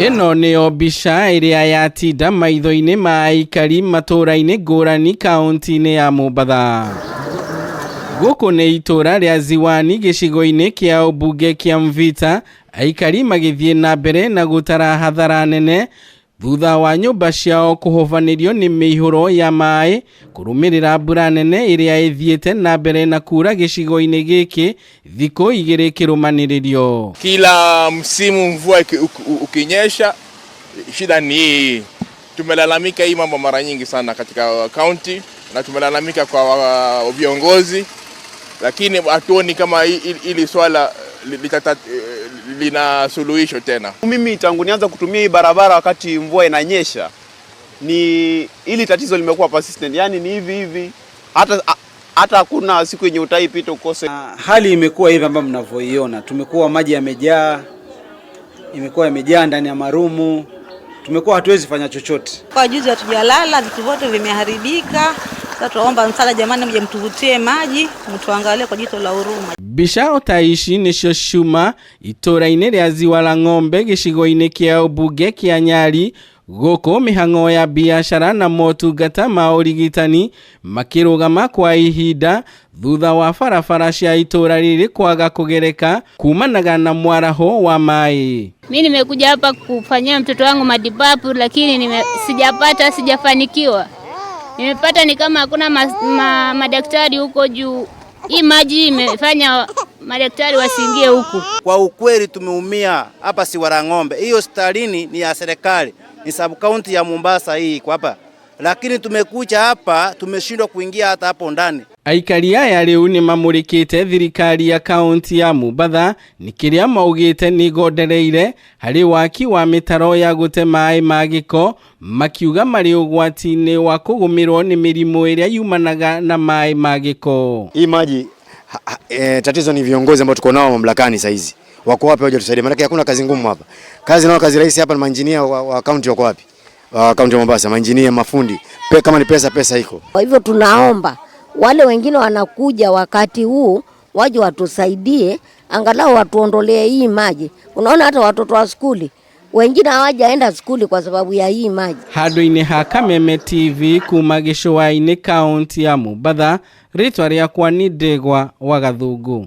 Ĩno nĩyo mbica ĩrĩa yatinda maitho-inĩ ma aikari matũũra-inĩ ngũrani kaunti-inĩ ya Mombatha. Gũkũ nĩ itũũra rĩa Ziwani gĩcigo-inĩ kĩa ũmbunge kĩa Mvita, aikari magĩthiĩ na mbere na gũtara hathara nene thutha wa nyũmba ciao kũhobanĩrio nĩ mĩihũro ya maĩ kũrũmĩrĩra mbura nene ĩrĩa ĩthiĩte na mbere na kura gĩcigo-inĩ gĩkĩ thikũ igĩrĩ kĩrũmanĩrĩrio. Kila msimu mvua ukinyesha, shida ni hii. Tumelalamika hii mambo mara nyingi sana katika county na tumelalamika kwa viongozi, lakini hatuoni kama hili swala lina suluhisho tena. Mimi tangu nianza kutumia hii barabara wakati mvua inanyesha, ni hili tatizo limekuwa persistent, yani ni hivi hivi, hata hakuna siku yenye utaipita ukose. Hali imekuwa hivi ambavyo mnavyoiona, tumekuwa maji yamejaa, imekuwa yamejaa ndani ya marumu, tumekuwa hatuwezi fanya chochote. Kwa juzi hatujalala, vitu vyote vimeharibika. Sasa tunaomba msaada jamani, mje mtuvutie maji, mtuangalie kwa jicho la huruma. Mbica o ta ici nĩcio ciuma itũũra-inĩ rĩa Ziwa la Ng'ombe gĩcigo-inĩ kĩa ũmbunge kĩa Nyali, gũkũ mĩhang'o ya biacara na motungata ma ũrigitani makĩrũgama kwa ihinda thutha wa barabara cia itũũra rĩrĩ kwaga kũgereka kumanaga na mwaraho wa maĩ. Mimi nimekuja hapa kufanyia mtoto wangu matibabu, lakini sijapata, sijafanikiwa. Nimepata ni kama hakuna madaktari huko juu. Hii maji imefanya madaktari wasiingie huku. Kwa ukweli tumeumia hapa Ziwa Ng'ombe. Hiyo hospitalini ni ya serikali, ni sub county ya Mombasa hii iko hapa. Lakini tumekuja hapa tumeshindwa kuingia hata hapo ndani. Aikari aya rĩu nĩ mamũrĩkĩte thirikari ya kaunti ya Mombatha nĩ kĩrĩa maugĩte nĩ gondereire harĩ waki wa mĩtaro ya gũte maĩ ma gĩko, makiuga marĩ ũgwati-inĩ wa kũgũmĩrwo nĩ mĩrimũ ĩrĩa yumanaga na maĩ ma gĩko. Hii maji tatizo ni viongozi ambao tuko nao mamlakani saa hizi. Wako wapi waje tusaidie? Maana hakuna kazi ngumu hapa. Kazi nao kazi rahisi hapa ni maengineer wa county wako wapi? Wa county ya Mombasa, maengineer, mafundi. Kama ni pesa, pesa iko. Kwa hivyo tunaomba wale wengine wanakuja wakati huu waje watusaidie, angalau watuondolee hii maji. Unaona hata watoto wa skuli wengine hawajaenda skuli kwa sababu ya hii maji. Handũ-inĩ ha Kameme TV kuma gĩcũa-inĩ kaunti ya Mombatha, rĩtwa rĩakwa nĩ Ndegwa wa Gathungu.